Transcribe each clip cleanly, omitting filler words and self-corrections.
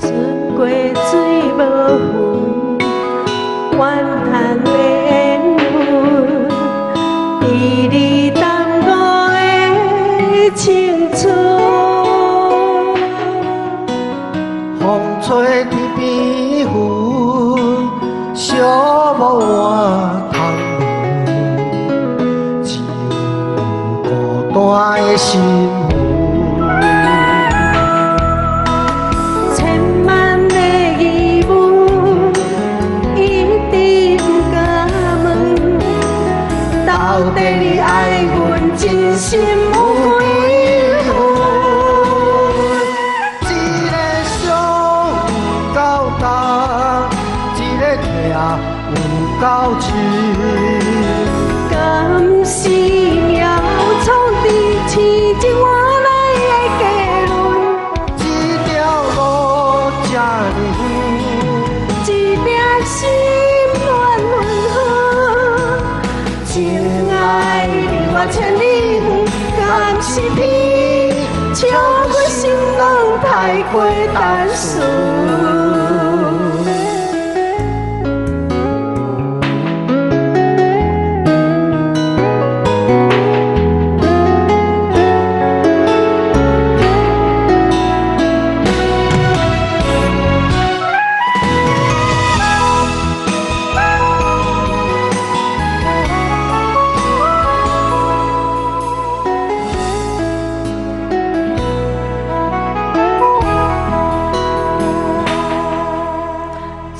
出过水無痕，怨嘆的緣分，被你耽誤的青春。風吹天邊雲，寂無换窗門，只有孤單的心魂。千萬的疑問，一直不敢問，到底你愛阮真心有幾分？一个傷有夠重，一个疼有夠深。敢是命創治痴情換來的結論？這條路這呢遠，一定心亂云云。情愛離我千里遠，敢是天笑阮心攏太過單純？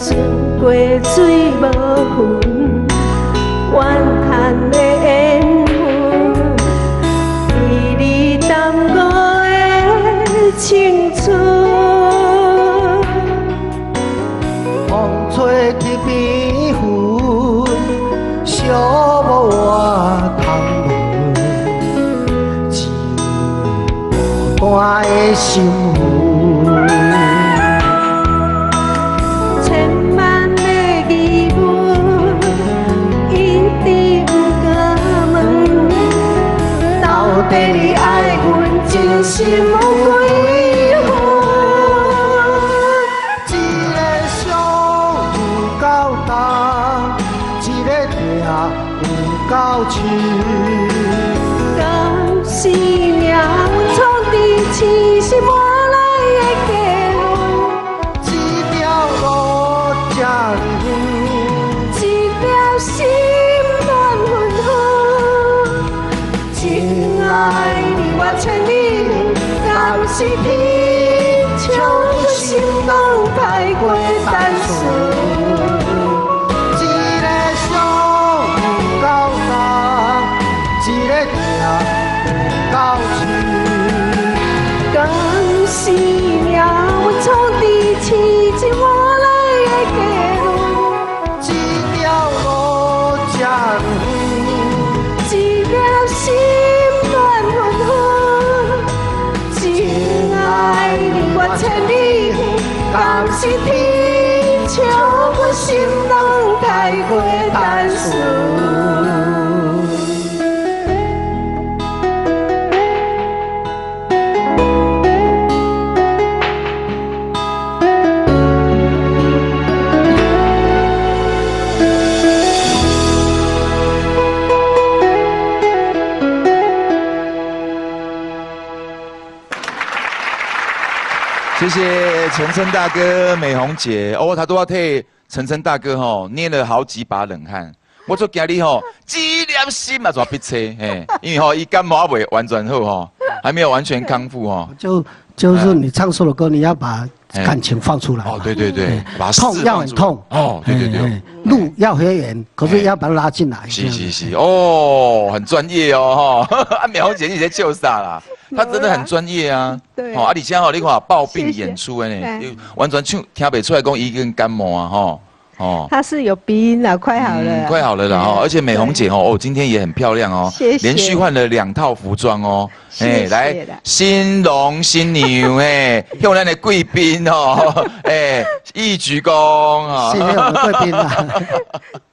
出過水無痕，怨嘆的緣分，被你耽誤的青春。風吹天邊雲，寂無換窗門，只有孤單的心魂。千萬的疑問，一直不敢問，到底你愛阮真心有幾分？一个傷有夠重，一个疼有夠深。敢是命運創治痴心換來的結論？這條路這呢遠，一粒心亂云云。情愛離我千里遠，敢是天笑阮心攏太過單純？一个傷有夠重，一個疼有夠深。敢是命運創治痴情換來的結論？這條路這呢遠，一粒心亂云云。情愛離我千里遠，敢是天笑阮心攏太過單純？謝謝陳昇大哥、美紅姐，哦，他都要替陳昇大哥吼捏了好幾把冷汗。我就驚你吼，這粒心嘛做逼車，嘿，因為吼伊感冒還未完全好吼，還沒有完全康復吼。就是你唱首歌，你要把感情放出來。哦，對對對，把痛要很痛。哦，對對對，路要很遠，可是要把它拉進來。是是是，哦，很專業哦，哈。啊，美紅姐你在笑啥啦？他真的很專業啊。對。吼，啊，而且吼，你看抱病演出的呢，完全唱聽袂出來講伊已經感冒啊，吼。哦，他是有鼻音了，快好了，快好了啦哈！而且美紅姐哦，今天也很漂亮哦，謝謝，連續換了兩套服裝哦，哎，來新郎新娘哎，向咱的貴賓哦，哎，一鞠躬啊，謝謝我們貴賓啊，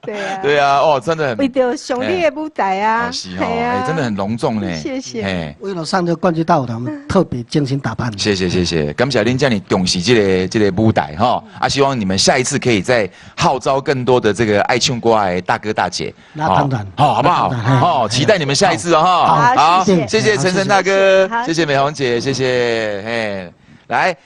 對啊，對啊，哦，真的很為著上你的舞台啊，是哦，哎，真的很隆重呢，謝謝，哎，為了上這個冠軍大舞台，我們特別精心打扮。謝謝謝謝，感謝恁遮爾重視這個舞台哈，啊，希望你們下一次可以再號召更多的這個愛唱歌的大哥大姐，那當然，好，好不好？好，期待你們下一次哦，哈，好，謝謝陳晨大哥，謝謝美紅姐，謝謝，嘿，來。